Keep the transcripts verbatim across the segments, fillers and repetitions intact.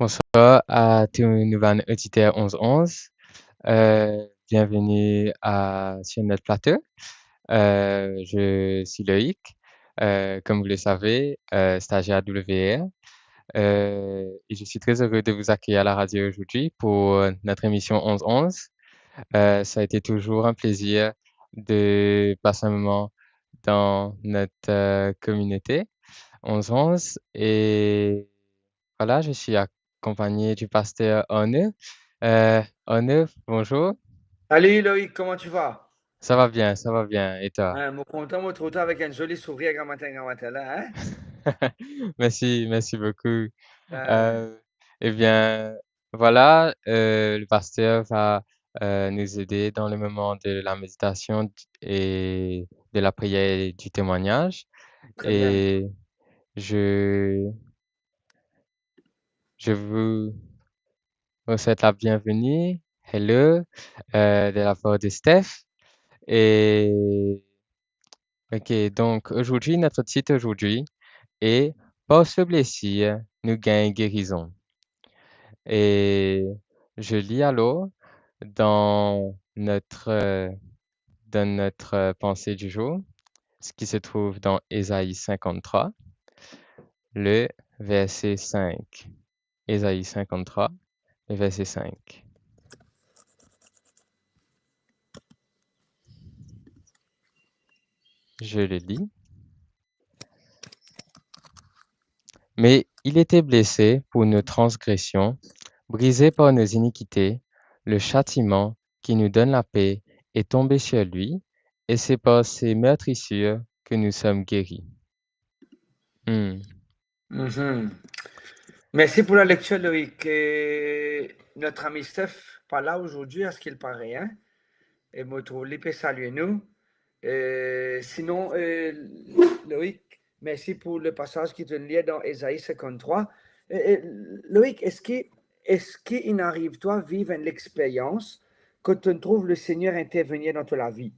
Bonsoir à tous nos auditeurs onze onze. Euh, bienvenue à, sur notre plateau. Euh, je suis Loïc, euh, comme vous le savez, euh, stagiaire W R. Euh, et je suis très heureux de vous accueillir à la radio aujourd'hui pour notre émission onze onze. Euh, ça a été toujours un plaisir de passer un moment dans notre, euh, communauté onze onze. Et voilà, je suis accompagné du pasteur Arnaud. Euh, Arnaud, bonjour. Salut Loïc, comment tu vas ? Ça va bien, ça va bien. Et toi ? Hein, mo kontan mo trouv twa avek enn zoli sourir gramatin, gramatin la, hein ? Merci, merci beaucoup. Euh, eh bien, voilà, euh, le pasteur va, euh, nous aider dans le moment de la méditation et de la prière et du témoignage. Très bien. Et je, je vous souhaite la bienvenue. Hello, euh, de la part de Steph. Et, ok, donc aujourd'hui, notre titre aujourd'hui est Par ses blessures, nous gagnons guérison. Et je lis alors dans notre, euh, dans notre, euh, pensée du jour, ce qui se trouve dans Ésaïe cinquante-trois, le verset cinq. Ésaïe cinquante-trois, le verset cinq. Je le lis. Mais il était blessé pour nos transgressions, brisé par nos iniquités, le châtiment qui nous donne la paix est tombé sur lui, et c'est par ses meurtrissures que nous sommes guéris. Hmm. Mhm. Merci pour la lecture, Loïc. Euh, notre ami Steph, pas là aujourd'hui, à ce qu'il paraît, hein ? Et mo trouv li pe salie nou. Euh, sinon, euh, Loïc, merci pour le passage ki to'nn lir dan Ésaïe cinquante-trois. Euh, euh, Loïc, eski, eski inn ariv twa viv enn lexperyans kot to'nn trouv Lesegner intervenir dan to lavi ?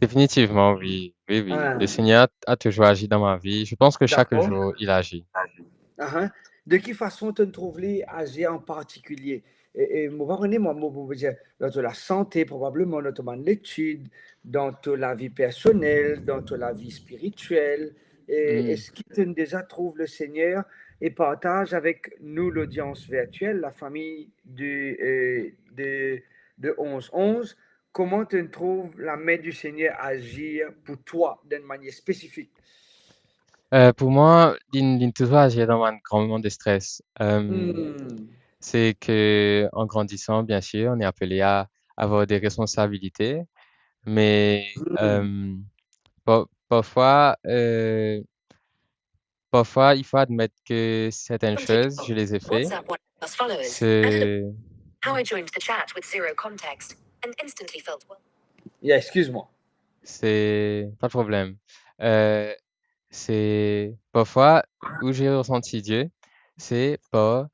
Definitivman, wi. Wi, wi. Ah. Le Seigneur a toujours agi dans ma vie. Je pense que chaque jour, il agit. D'accord. Ah, hein. De ki fason to'nn trouv li azir an partikilie ? E, e mo pa kone, mwa, mo, mo pou dir, dan to lasante, probableman, dan to bann letid, dan to lavi personel, dan to lavi spiritiel. E eski to'nn deza trouv Lesegner e partaz avek nou, lodians virtiel, lafami de, euh, de, de onze onze, kouma to'nn trouv lame di Segner azir pou twa, dan enn manier spesifik ? Euh, pou mwa, li, li touzour azir dan bann gran moman de stres. Euh, c'est que, en grandissant, bien sûr, on est appelé à avoir des responsabilités, mais, euh, par-, parfois, euh, parfois, il faut admettre que certaines choses, je les ai fait. C'est... How I joined the chat with zero context and instantly felt wel- Yeah, excuse-moi. C'est pas de problème. Euh, c'est parfois où j'ai ressenti Dieu, c'est par,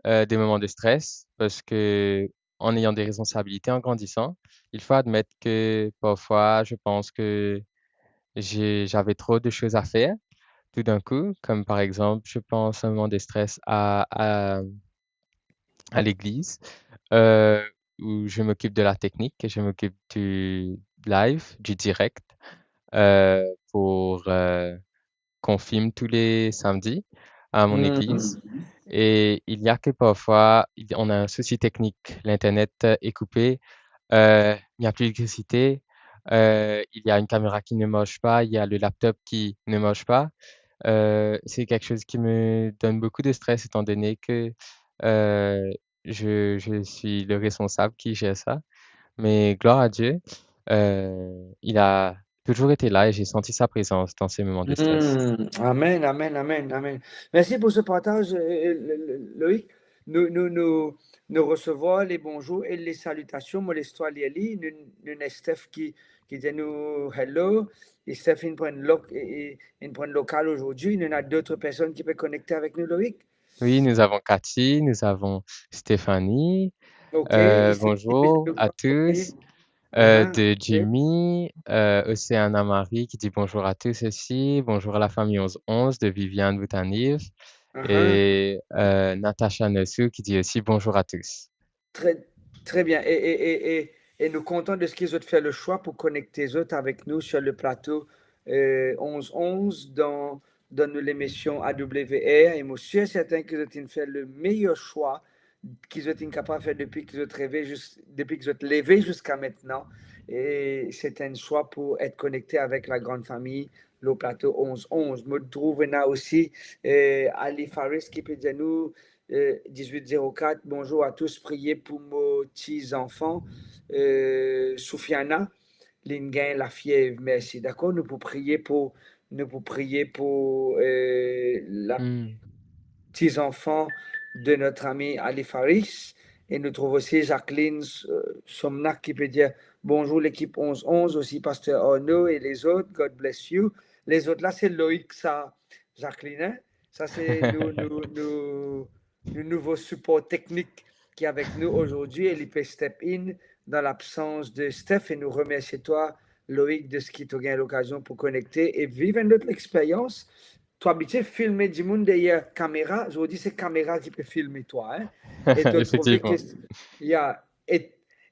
euh, des moments de stress, parce que en ayant des responsabilités, en grandissant, il faut admettre que parfois, je pense que j'ai, j'avais trop de choses à faire tout d'un coup, comme par exemple, je pense un moment de stress à, à, à l'église, euh, où je m'occupe de la technique, je m'occupe du live, du direct, euh, pour, euh, qu'on filme tous les samedis à mon église. Et il y a que parfois, il, on a un souci technique. L'internet est coupé, euh, il n'y a plus d'électricité, euh, il y a une caméra qui ne marche pas, il y a le laptop qui ne marche pas. Euh, c'est quelque chose qui me donne beaucoup de stress étant donné que, euh, je, je suis le responsable qui gère ça. Mais gloire à Dieu, euh, il a toujours été là et j'ai senti sa présence dans ces moments de stress. Hmm, amen, amen, amen, amen. Merci pour ce partage, euh, euh, Lo-, Lo-, Loïc. Nou, nou, nou, nou resevwar le bonzour e le salitasion. Mo les twa lir li. Nou, nou ena Steph ki, ki dir nou hello. E Steph inn pran lo-, e, e, inn pran lokal ozordi. Nou ena dot personn ki pe konekte avek nou, Loïc. Oui, nous avons Cathy, nous avons Stéphanie. Ok, euh, et c'est bonjour à tous. Euh, de Jimmy, euh, Océana Marie qui dit bonjour à tous aussi. Bonjour à la famille onze onze de Viviane Boutanive. Aha. E, euh, Natacha Nossou ki dir osi bonzour a tous. Très, très bien. E, e, e, e, e nou kontan de ce ki zot fer le swa pou konekte zot avek nou sur le plato, euh, onz onz dan, dan nou lemision A W R. E mo sir sertin ki zot inn fer le meyer swa ki zot inn kapav fer depi ki zot reve zis, depi ki zot leve ziska aster. E se enn swa pou et konekte avek la gran fami lor plato onz onz. Mo trouv ena osi, euh, Ali Faris ki pe dir nou, euh, dizwit zero kat, bonzour a tous, priye pou mo ti zanfan, euh, Soufiana, linn gagn lafiev, mersi. Dakor, nou pou priye pou, nou pou priye pou, euh, la Hmm. ti zanfan de notre ami Ali Faris. E nou trouv osi Jacqueline, euh, Somnak ki pe dir, bonzour lekip onz onz, osi Paster Arnaud e lezot, God bless you. Lezot la se Loïc sa, Jacqueline, hein? Sa se nou, nou, nou, nou nouvo sipor teknik ki avek nou azordi e li pe step in dan labsans de Steph e nou remersie twa, Loïc, de ce ki to gagn lokazion pou konekte e viv enn lot lexperyans. To abitie filme dimoun deryer kamera, zordi se kamera ki pe filme twa, hein? E to trouve Efektivman. Ke, ya, e,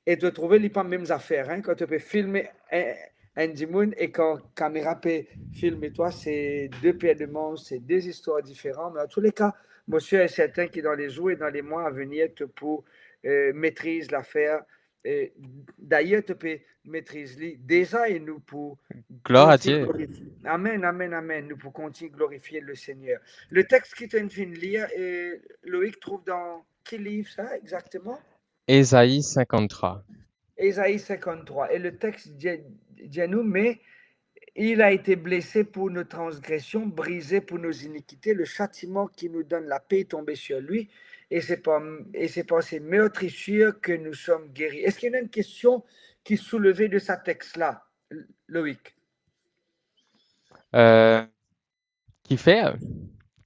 e to trouve li pa mem zafer, hein? Kan to pe filme enn, enn dimoun e kan kamera pe filme twa, se de per de manz, se de zistwar diferan. Me an tou le ka, mo sir e sertin ki dan le zour e dan le mwa a venir, to pou, euh, metriz lafer. E dayer, to pe metriz li deza e nou pou Glwar a kontign Die. Glorifie. Amen, amen, amen. Nou pou kontign glorifie Lesegner. Le text ki to inn finn lir, e Loïc, trouv dan ki liv sa exakteman? Ezaïe cinquante-trois. Ezaïe cinquante-trois. E le text dir, dir nou, mais il a été blessé pour nos transgressions, brisé pour nos iniquités. Le châtiment qui nous donne la paix est tombé sur lui, et c'est par, et c'est par ses meurtrissures que nous sommes guéris. Eski ena enn kestion ki souleve de sa text la, Loïc? Euh, kifer,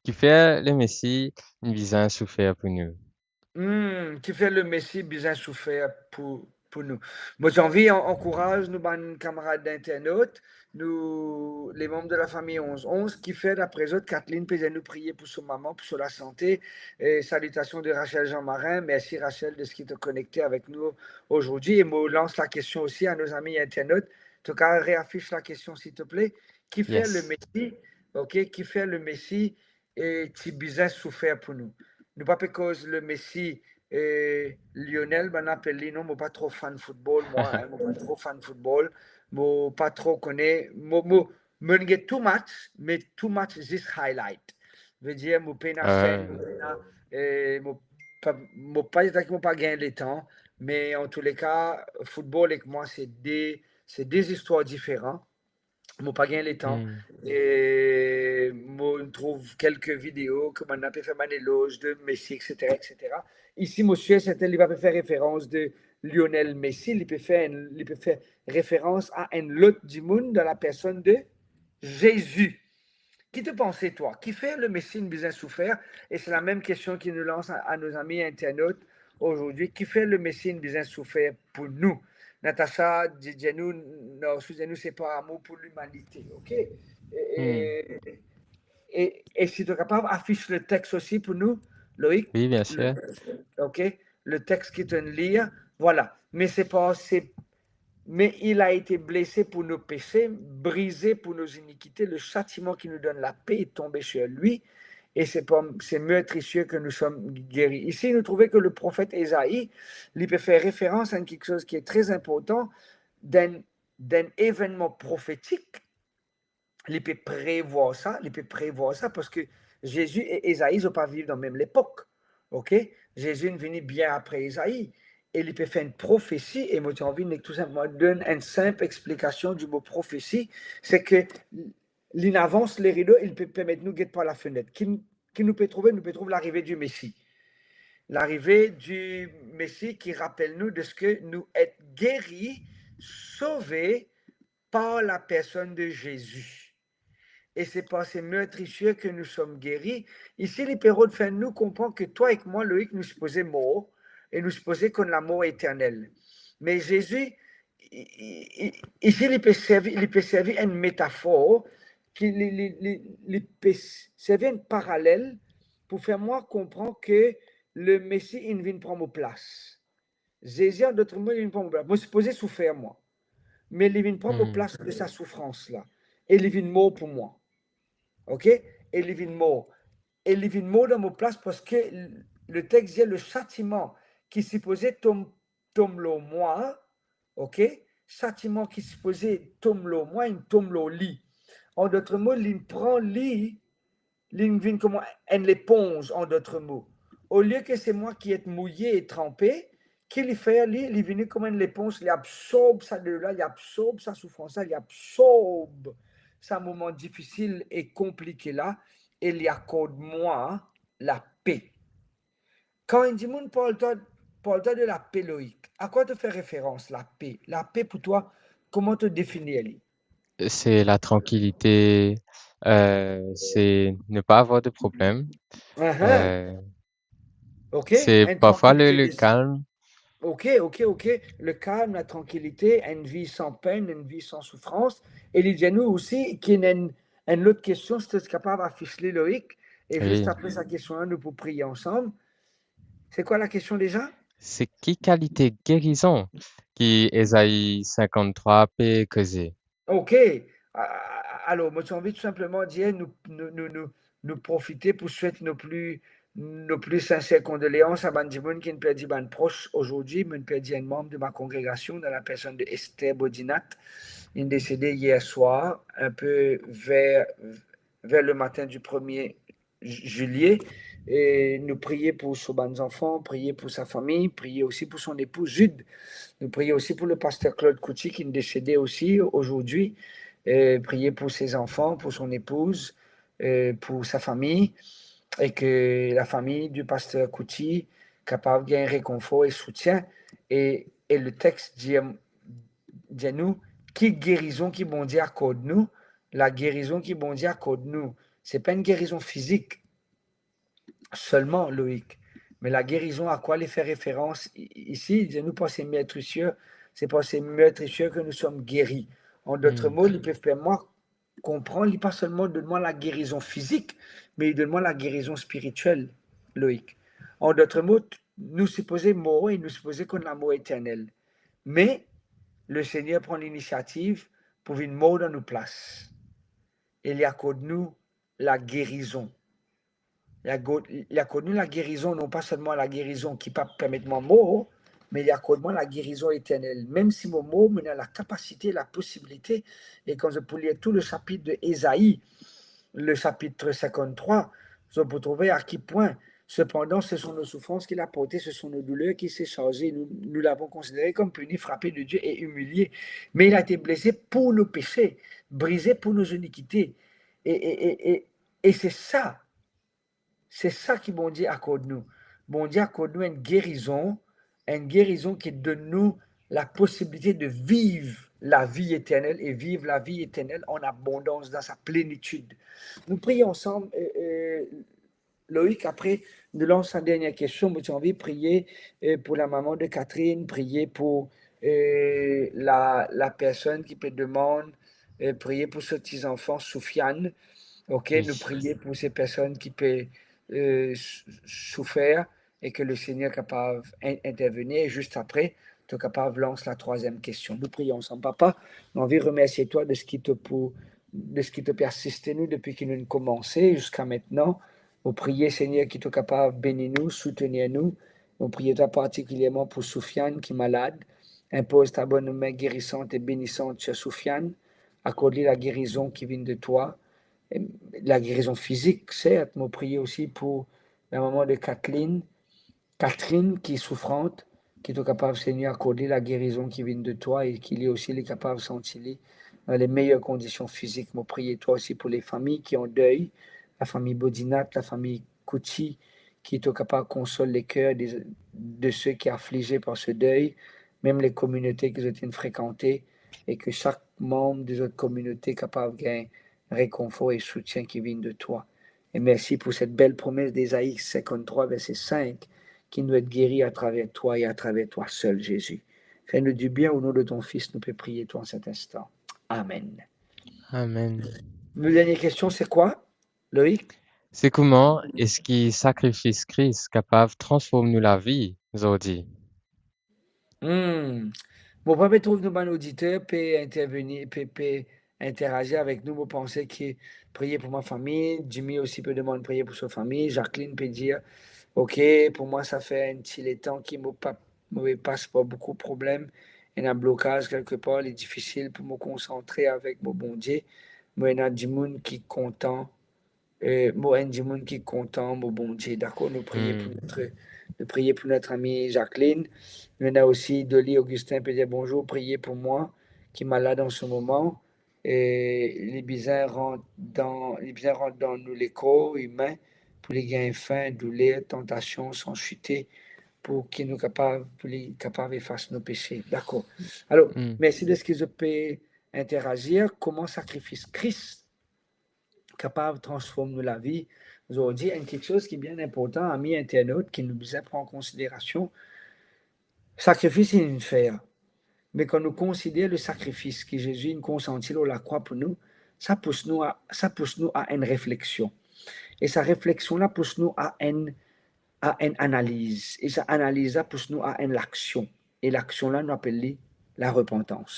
kifer Lemesi inn bizin soufer pou nou? Hmm, kifer Lemesi bizin soufer pou, pou nou? Mo ti anvi an-, ankouraz nou bann kamarad internot, nou, le manb de la fami onz onz, kifer dapre zot, Kathleen pe dir nou priye pou so mama, pou so lasante. E salitasion de Rachel Jean Marin. Mersi Rachel de ce qui to konekte avek nou azordi. E mo lans la kestion osi a nos amis internautes. To kav reafis la kestion, silteple. Kifer Yes. Lemesi, ok, kifer Lemesi, e, ti bizin soufer pou nou? Nou pa pe koz Lemesi, e, Lionel, bann apel li, non, mo pa tro fan football, mwa, hein, mo pa tro fan football, mo pa tro kone, mo, mo, mo get tou match, me tou match zis highlight. Vedir, mo pena Ah. Seen, mo pena, e, mo pa, mo pa dir ki mo pa gagn letan, me an tou le ka, football ek mwa, se de, se de zistwar diferan. Mo pa gagn letan. Hmm. E mo trouv kelke video ki bann la pe fer bann eloz de Messi, et cetera, et cetera. Isi, mo sir sertin, li pa pe fer referans de Lionel Messi, li pe fer enn, li pe fer referans a enn lot dimoun dan la personn de Zezi. Ki to panse, twa? Kifer Lemesi inn bizin soufer? E se la mem kestion ki nou lans a, a nos amis internautes azordi. Kifer Lemesi inn bizin soufer pou nou? Natacha di, dir nou, non, excusez-nous, c'est par amour pour l'humanité, ok? E, e, Hmm. e, e si to kapav afis le text osi pou nou, Loïc? Oui, bien sûr. Le, ok, le text ki to inn lir, voilà. Mais c'est pas, c'est, mais il a été blessé pour nos péchés, brisé pour nos iniquités, le châtiment qui nous donne la paix est tombé sur lui, et c'est par ses meurtrissures que nous sommes guéris. Isi, nou trouve ki le profet Ezaïe, li pe fer referans a enn kiksoz ki tre inportan, dan, dan enn evennman profetik, li pe prevwar sa, li pe prevwar sa, parski Zezi e Ezaïe, zot pa viv dan mem lepok, ok? Zezi inn vini bien apre Ezaïe, e li pe fer enn profesi, e mo ti anvi nek tou sinpleman donn enn sinp explikasion di mo profesi, se ki li inn avans lerido, li pe permet nou get par lafenet. Ki, ki nou pe trouve? Nou pe trouv larive di Mesi. Larive di Mesi ki rapel nou de se ki nou et geri, sove par la personn de Zezi. Et c'est par ses meurtrissures que nous sommes guéris. Isi, li pe rod fer nou konpran ki twa ek mwa, Loïc, nou sipoze mor, e nou sipoze konn lamor eternel. Me Zezi, i, i, i, isi, li pe servi, li pe servi enn metafor, ki li, li, li, li pe servi enn paralel pou fer mwa konpran ke Lemesi inn vinn pran mo plas. Zezi, an dot mo, li vinn pran mo plas. Mo sipoze soufer, mwa. Me li vinn pran mo plas de sa soufrans la. E li vinn mor pou mwa. Ok? E li vinn mor. E li vinn mor dan mo plas parski le text dir le satiman ki sipoze tom, tom lor mwa, ok? Satiman ki sipoze tom lor mwa, inn tom lor li. An dot mo, li pran li, li vinn kouma enn leponz, an dot mo. Olie ke se mwa ki et mouye e tranpe, ki li fer li, li vini kouma enn leponz, li absorb sa dolor la, li absorb sa soufrans la, li absorb sa moman difisil e konplike la, e li akord mwa lape. Kan enn dimoun parl twa, parl twa de lape, Loïc, a kwa to fer referans, lape? Lape pou twa, kouma to definir li? C'est la tranquillité, euh, c'est ne pas avoir de problème. Uh-huh. Euh, Ok, c'est enn parfois le, le trankilite. Calme. Ok, ok, ok. Le calme, la tranquillité, une vie sans peine, une vie sans souffrance. E li dir nou osi ki ena enn, enn lot kestion, si to kapav afis li, Loïc. E zis apre sa kestion la, nou pou priye ansam. C'est quoi la question déjà? C'est ki kalite gerizon ki Ezayi cinquante-trois pe koze? Ok. A-, a-, alor, mo ti anvi tou sinpleman dir, nou, nou, nou, nou, nou profite pou swet nou pli, nos plus sincères condoléances à bann dimoun ki inn perdi bann pros azordi. Mo inn perdi enn manm de ma congregation dans la personne de Esther Bodinat. Inn desede hier soir, un peu vers, vers le matin du premier ju-, juillet. E nou priye pou so bann zanfan, priye pou sa fami, priye osi pou son epouz Jude. Nou priye osi pou le pasteur Claude Couty ki inn desede osi azordi. E priye pou se zanfan, pou son epouz, e pou sa fami, e ke la fami di pasteur Couty kapav gagn rekonfor e soutien. E, e le text dir, dir nou ki gerizon ki Bondie akord nou, lagerizon ki Bondie akord nou, se pa enn gerizon fizik selman, Loïc, me lagerizon a kwa li fer referans i-, i-, isi, dir nou par ces meurtrissures, c'est par ces meurtrissures que nous sommes guéris. An dot mo, li pe fer mwa konpran, li pa selman donn mwa lagerizon fizik, me li donn mwa lagerizon spiritiel, Loïc. An dot mo, t-, nou sipoze mor e nou sipoze konn lamor eternel. Me Lesegner pran linisiativ pou vinn mor dan nou plas. E li akord nou lagerizon. Li akord, li akord nou lagerizon, non pa selman lagerizon ki pa permet mwa mor, me li akord mwa lagerizon eternel. Mem si mo mor, mo ena lakapasite, laposibilite, e kan zot pou lir tou le sapit de Ezayi, le sapit cinquante-trois, zot pou trouve a ki pwin, cependant, ce sont nos souffrances qu'il a portées, ce sont nos douleurs qu'il s'est chargé. Nous, nous l'avons considéré comme puni, frappé de Dieu et humilié. Mais il a été blessé pour nos péchés, brisé pour nos iniquités. E, e, e, e, e se sa, se sa ki Bondie akord nou. Bondie akord nou enn gerizon, enn gerizon ki donn nou laposibilite de viv lavi eternel e viv lavi eternel an abondans, dan sa plenitid. Nou priye ansam, e, e, Loïc, apre nou lans sa dernie kestion, mo ti anvi priye, e, pou lamama de Catherine, priye pou, e, la, lapersonn ki pe demann, e, priye pou so ti zanfan Soufiane. Ok, nou priye pou se personn ki pe, e, sou-, soufer e ke Lesegner kapav in-, intervenir. Zis apre, to kapav lans latrwaziem kestion. Nou priye ansam. Papa, nou anvi remersie twa de seki to pou, de seki to pe asiste nou depi ki nou komanse ziska aster. Mo priye, Segner, ki to kapav beni nou, soutenir nou. Mo priye twa partikilierman pou Soufiane ki malad. Inpoz ta bonn min gerisan e benisan sir Soufiane. Akord li lagerizon ki vinn de twa. E lagerizon fizik, sert. Mo priye osi pou lamama de Kathleen, Catherine ki soufrant, ki to kapav, Segner, akord li lagerizon ki vinn de twa e ki li osi li kapav santi li dan le meyer kondision fizik. Mo priye twa osi pou lefami ki an dey, lafami Bodinat, lafami Couty, ki to kapav konsol leker de, de se ki aflize par se dey, mem le kominote ki zot inn frekante, e ke sak manm de zot kominote kapav gagn rekonfor e soutien ki vinn de twa. E mersi pou set bel promes de Ezayi cinquante-trois, verset cinq, ki nou et geri atraver twa e atraver twa sel, Zezi. Fer nou dibien, o non de ton Fis, nou pe priye twa an set instan. Amen. Amen. Nou dernie kestion, se kwa, Loïc? Se kouma eski sakrifis Kris kapav transform nou lavi zordi? Hmm. Bon, mo pe trouv nou bann oditer pe intervenir, pe, pe interazir avek nou. Mo panse ki priye pou mo fami, Jimmy osi pe demann priye pou so fami, Jacqueline pe dir, ok, pou mwa sa fer enn ti letan ki mo pa, mo pe pas par boukou problem, ena blokaz kelkepar, li difisil pou mo konsantre avek mo Bondie. Mo ena dimoun ki kontan, eh, mo enn dimoun ki kontan mo Bondie, dakor? Nou priye pou Hmm. notre, nou priye pou notre amie Jacqueline. Nou ena osi Dolly Augustin pe dir, bonjour, priye pou mwa ki malad an se moman. E li bizin rant dan, li bizin rant dan nou lekor imin pou li gagn fin, douler, tantasion, san site, pou ki nou kapav, pou li kapav efas nou pese. Dakor. Alor, Hmm. mersi deski zot pe interazir. Kouma sakrifis Kris kapav transform nou lavi zordi? Enn kiksoz ki bien inportan, ami internaut, ki nou bizin pran an konsiderasion, sakrifis inn fer. Me kan nou konsider le sakrifis ki Zezi inn konsanti lor lakrwa pou nou, sa pous nou a, sa pous nou a enn refleksion. E sa refleksion la pous nou a enn, a enn analiz. E sa analiz la pous nou a enn laksion. E laksion la, nou apel li larepantans.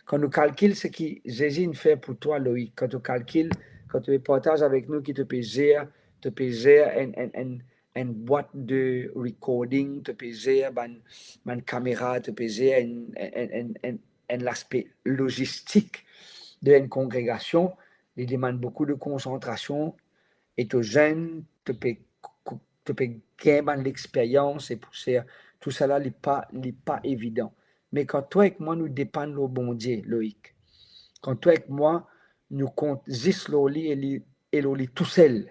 Kan nou kalkil seki Zezi inn fer pou twa, Loïc, kan to kalkil, kan to partaz avek nou ki to pe zer, to pe zer enn, enn, enn, enn bwat de recording, to pe zer bann, bann kamera, to pe zer enn, enn, enn, enn, enn laspe lozistik de enn kongregasion, li demann boukou de konsantrasion, e to zenn, to pe, to pe gagn bann lexperyans e pou ser, tousala li pa, li pa evidan. Me kan twa ek mwa nou depann lor Bondie, Loïc, kan twa ek mwa nou kont zis lor li e li, e lor li tousel,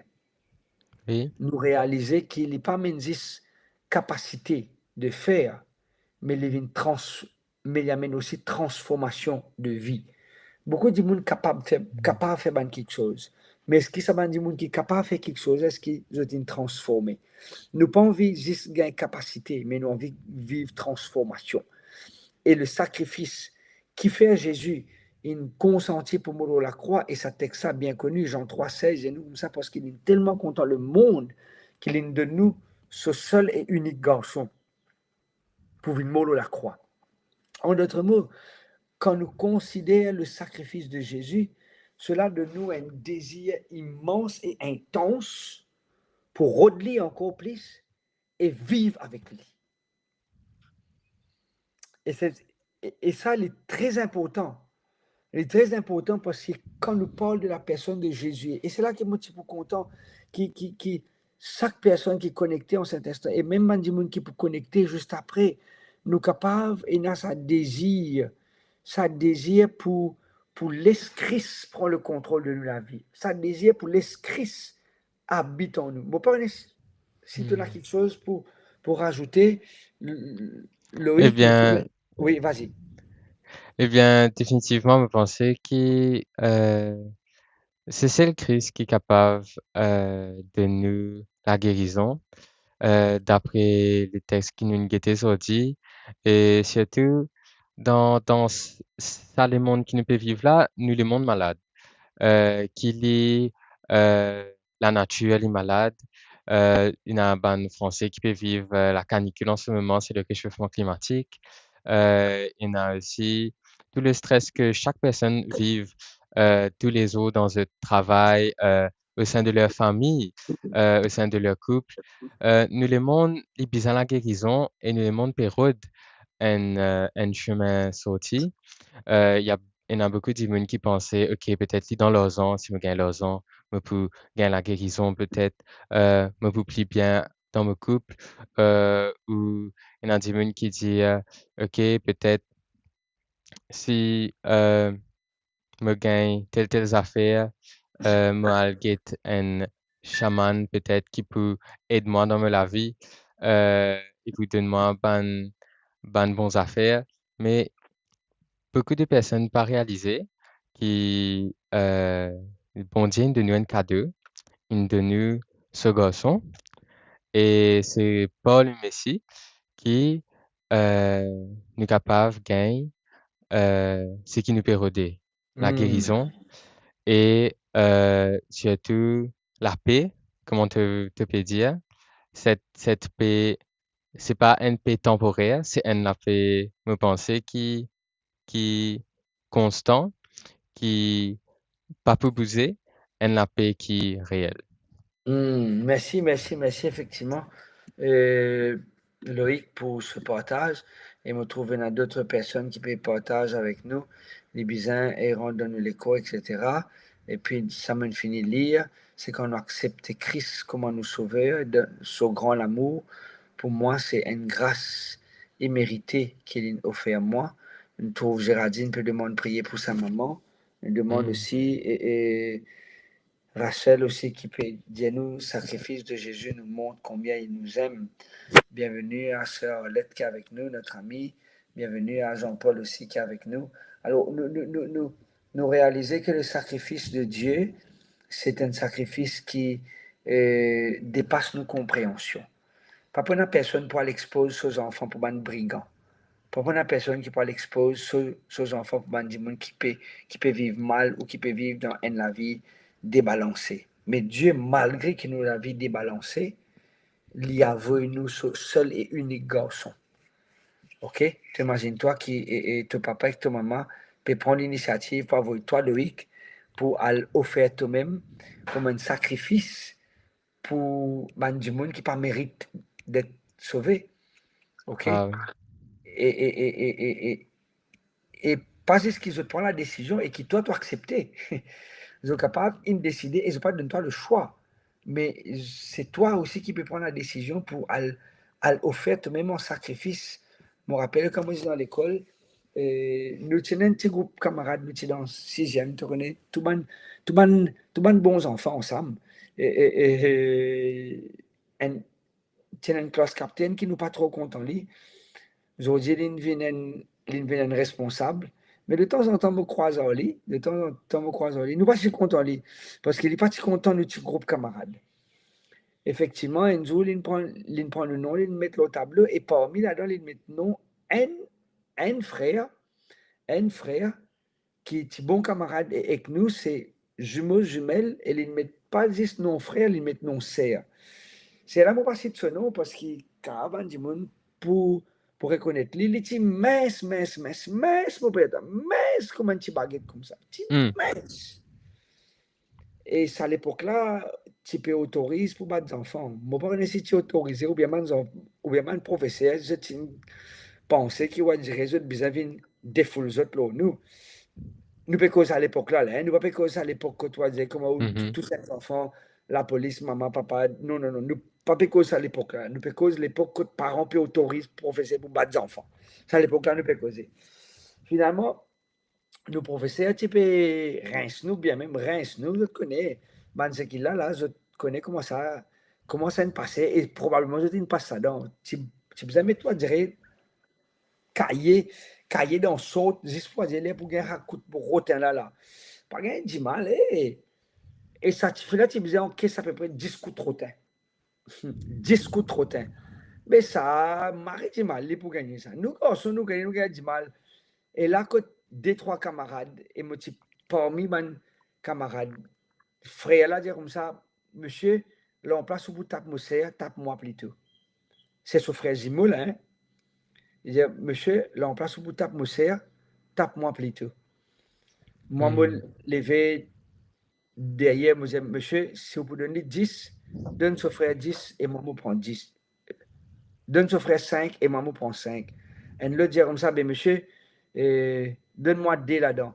Wi. nou realize ki li pa amenn zis kapasite de fer, me li vinn trans-, me li amenn osi transformasion de vi. Boukou dimoun kapav fer, kapav fer bann kiksoz. Me eski sa bann dimoun ki kapav fer kiksoz, eski zot inn transforme? Nou pa anvi zis gagn kapasite, me nou anvi viv transformasion. E le sakrifis ki fer Zezi inn konsanti pou mor lor lakrwa, e sa text la bien koni, Jean trois seize, e nou koumsa, parski li telman kontan lemond ki li donn nou so sel e inik garson pou vinn mor lor lakrwa. En d'autres mots, kan nou konsider le sakrifis de Zezi, sela donn nou enn dezir imans e intans pou rod li ankor plis e viv avek li. E se, e, e sa, li tre inportan. Li tre inportan parski kan nou parl de la personne de Jésus, e se la ki mo ti pou kontan ki, ki, ki sak personn ki konekte an set instan, e mem bann dimoun ki pou konekte zis apre, nou kapav ena sa dezir, sa dezir pou, pou les Kris pran le kontrol de nou lavi, sa dezir pou les Kris abit an nou. Mo pa kone si, si to ena Hmm. kiksoz pou, pou razoute, L-, L-, Loïc, Ebien, wi, vas-y. Ebien, definitivman, mo panse ki, euh, se sel Kris ki kapav, euh, donn nou lagerizon, euh, dapre le text ki nou gete zordi, e sirtou dan, dan s-, sa lemonn ki nou pe viv la, nou lemonn malad. Euh, ki li, euh, lanatir li malad, euh, ena bann Franse ki pe viv, euh, la canicule en ce moment, c'est le réchauffement climatique. Euh, ena osi tou le stres ke sak personn viv, euh, toulezour dan zot travay, euh, au sein de leur famille, euh, au sein de leur couple. Euh, nou lemonn, li bizin lagerizon e nou lemonn pe rod enn, euh, enn sime sorti. Euh, ena boukou dimoun ki panse, ok, petet li dan larzan, si mo gagn larzan, mo pou gagn lagerizon, petet, euh, mo pou pli bien dan mo koup, euh, ou ena dimoun ki dir, euh, ok, petet si, euh, mo gagn tel, tel zafer, euh, mo al get enn shaman petet ki pou ed mwa dan mo lavi, euh, e pou donn mwa bann, bann bon zafer. Me boukou de personn pa realize ki, euh, Bondie inn donn nou enn kado, inn donn nou so Garson, e se par le Mesi ki, euh, nou kapav gagn, euh, seki nou pe rode, lagerizon, e, euh, sirtou lape, kouma to, to pe dir, set, set pe, se pa enn pe tanporer, se enn lape, mo panse, ki, ki konstan, ki pa pou bouze, enn lape ki reel. Hmm, mersi, mersi, mersi, efektivman. Eh, Loïc, pou se partaz. E mo trouv ena dot personn ki pe partaz avek nou. Li bizin e rant dan nou lekor, et cetera. Epi, sa mo'nn fini lir, se kan nou aksepte Kris kouma nou Sover, dan so gran lamour, pou mwa, se enn gras imerite ki li'nn ofer mwa. Nou trouv Géraldine pe demann priye pou sa mama. Nou demann osi, e, e, Rachel osi ki pe dir nou, sacrifice de Jésus nous montre combien il nous aime. Bienvenue à sœur Arlette qui est avec nous, notre amie. Bienvenue à Jean-Paul aussi qui est avec nous. Alors, nous, nous, nous, nous, nous réaliser que le sacrifice de Dieu, c'est un sacrifice qui, euh, dépasse nos compréhensions. Pa pou ena personn pou al expoz so zanfan pou bann brigan. Pa pou ena personn ki pou al expoz so, so zanfan pou bann dimoun ki pe, ki pe viv mal ou ki pe viv dan enn lavi debalanse. Me Die, malgre ki nou lavi debalanse, li avoy nou so sel e inik garson. Ok? To imazinn twa ki, e, e to papa ek to mama pe pran linisiativ pou avoy twa, Loïc, pou al ofer tomem kouma enn sakrifis pou bann dimoun ki pa merit det sove. Ok? Ah wi. E, e, e, e, e, e, e pa zis ki zot pran ladesizion e ki twa, to aksepte. Zot kapav inn deside e zot pa donn twa leswa. Me se twa osi ki pe pran ladesizion pou al, al ofer tomem an sakrifis. Mo rapel kan mo ti dan lekol, e, nou ti ena enn ti group kamarad, nou ti dan siziem, to kone, tou bann, tou bann, tou bann bon zanfan ansam. E, e, e, e, enn, ti ena enn klas kaptenn ki nou pa tro kontan li. Zordi, li'nn vinn enn, li'nn vinn enn responsab. Me detanzantan, mo krwaz ar li, detanzantan, mo krwaz ar li. Nou pa ti kontan li, parski li pa ti kontan nou ti group kamarad. Efektivman, enn zour, li'nn pran, li'nn pran nou non, li'nn met lor tablo, e parmi ladan, li'nn met non enn, enn frer, enn frer ki ti bon kamarad e-, ek nou, se zimo, zimel, e li'nn met pa zis non frer, li'nn met non ser. Ser la, mo pa sit so non, parski kapav bann dimoun pou, pou rekonet li, li ti mins, mins, mins, mins, mo pe dir twa, mins kouma enn ti baget koumsa. Ti mins. E sa lepok la, ti pe otoriz pou bat zanfan. Mo pa kone si ti otorize oubien bann zan-, oubien bann profeser, zot ti panse ki, on dirait, zot bizin vinn defoul zot lor nou. Nou pe koz sa lepok la, la, hein, nou pa pe koz sa lepok kot, on dirait, kouma ou tous enn zanfan, lapolis, mama, papa, non, non, non, nou pa pe koz sa lepok la. Nou pe koz lepok kot paran pe otoriz profeser pou bat zanfan. Sa lepok la nou pe koze. Finalman, nou profeser ti pe rins nou, bien mem rins nou, zot kone, bann seki la, la, zot kone kouma sa, kouma sa inn pase, e probableman zot inn pas ladan. Ti, ti bizin met, on dirait, kaye, kaye dan sort, zis pou dir ler pou gagn sa kout rotin la, la. Pa gagn dimal, e, e sa tifi la ti bizin ankes apepre dis kout rotin. Dis kout rotin. Me sa, mari dimal, li pou gagn sa. Nou garson, nou gagn, nou gagn dimal. E la kot de trwa kamarad, e mo ti parmi bann kamarad, frer la dir koumsa, "Misie, lanplas ou pou tap mo ser, tap mwa plito." Se so frer zimo la, hein. Li dir, "Misie, lanplas ou pou tap mo ser, tap mwa plito." Mwa, mo leve deryer, mo dir, "Misie, si ou pou donn li dis, donn so frer dis e mwa mo pran dis. Donn so frer sink e mwa mo pran sink." Enn lot dir koumsa, "Be misie, eh, donn mwa de ladan.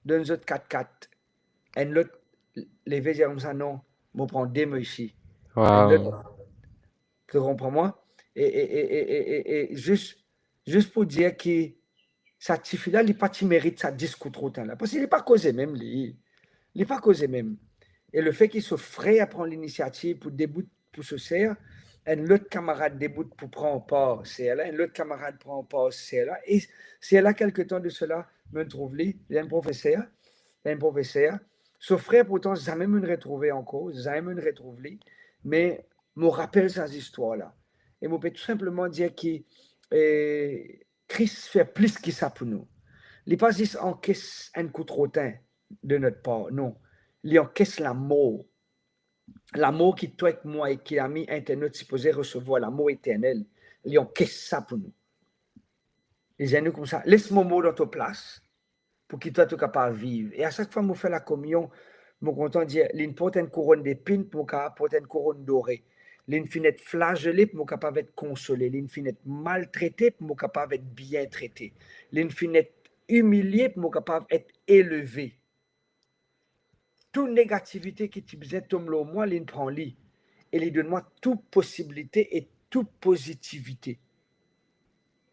Donn zot kat kat." Enn lot leve dir koumsa, "Non, mo pran de mo isi." Enn lot, to konpran mwa? E, e, e, e, e, e, e zis, zis pou dir ki sa tifi la, li pa ti merit sa dis kout rotin la. Parski li pa koze mem, li. Li pa koze mem. E lefe ki so frer pran linisiativ pou debout pou so ser, enn lot kamarad debout pou pran par ser la, enn lot kamarad pran par ser la, e ser la, kelke tan de sela, mo'nn trouv li, li enn profeser, li enn profeser. So frer pourtan zame mo'nn retrouve ankor, zame mo'nn retrouv li, me mo rapel sa zistwar la. E mo pe tou sinpleman dir ki, eh, Kris fer plis ki sa pou nou. Li pa zis ankes enn kout rotin de not par, non. Li ankes lamor. lamour ki twa ek mwa ek ki ami internot sipoze resevwar, lamour eternel, li ankes sa pou nou. Li dir nou koumsa, les mo mor dan to plas, pou ki twa to kapav viv. E a sak fwa mo fer lakominyon, mo kontan dir, li'nn port enn kouronn depinn pou mo kapav port enn kouronn dore. Li'nn finn et flazele pou mo kapav et konsole. Li'nn finn et maltrete pou mo kapav et bien trete. Li'nn finn et imilie pou mo kapav et eleve. Tou negativite ki ti bizin tom lor mwa, li'nn pran li. E li donn mwa tou posibilite e tou pozitivite.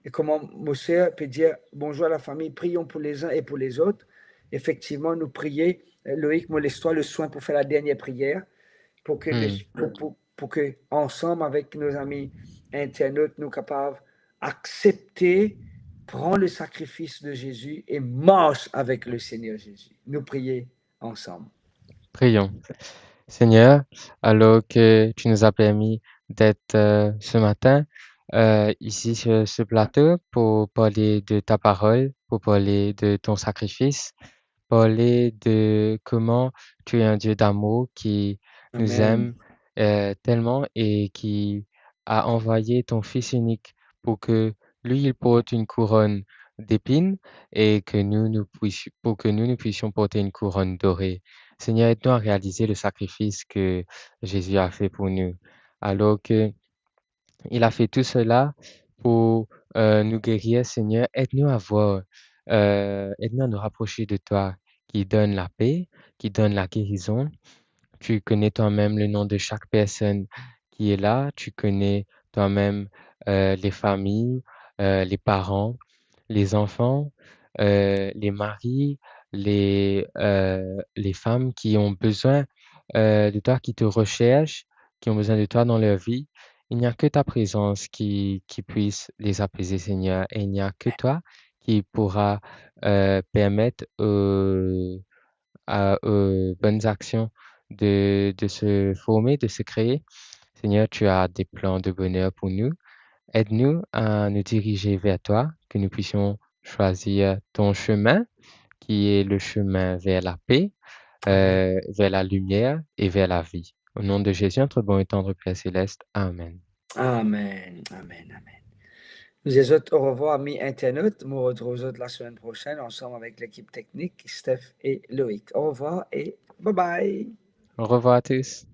E kouma mo ser pe dir, bonzour à la famille, prions pour les uns et pour les autres. Efektivman, nou priye. Eh, Loïc, mo les twa le swin pou fer la dernie priyer, pou ke, hmm, pou, pou, pou ke ansam avek nou zami internot, nou kapav aksepte, pran le sakrifis de Zezi e mars avek le Segner Zezi. Nou priye ansam. Prions. Seigneur, alors que tu nous as permis d'être, euh, ce matin, euh, ici sur ce plateau pour parler de ta parole, pour parler de ton sacrifice, parler de comment tu es un Dieu d'amour qui nous, amen, aime, euh, tellement et qui a envoyé ton Fils unique pour que lui, il porte une couronne d'épines et que nous, nous puissions, pour que nous, nous puissions porter une couronne dorée. Seigneur, aide-nous à réaliser le sacrifice que Jésus a fait pour nous. Alors que il a fait tout cela pour, euh, nous guérir, Seigneur, aide-nous à voir, euh, aide-nous à nous rapprocher de toi, qui donne la paix, qui donne la guérison. Tu connais toi-même le nom de chaque personne qui est là. Tu connais toi-même, euh, les familles, euh, les parents, les enfants, euh, les maris, les, euh, les femmes qui ont besoin, euh, de toi, qui te recherchent, qui ont besoin de toi dans leur vie. Il n'y a que ta présence qui, qui puisse les apaiser, Seigneur. Et il n'y a que toi qui pourra, euh, permettre aux, à, aux bonnes actions de, de se former, de se créer. Seigneur, tu as des plans de bonheur pour nous. Aide-nous à nous diriger vers toi, que nous puissions choisir ton chemin, qui est le chemin vers la paix, euh, vers la lumière et vers la vie. Au nom de Jésus, notre bon et tendre Père céleste. Amen. Amen, amen, amen. Nou dir zot orevwar, ami internot. Mo retrouv zot lasemenn prosenn ansam avek lekip teknik, Steph e Loïc. Orevwar e bye bye. Au revoir à tous.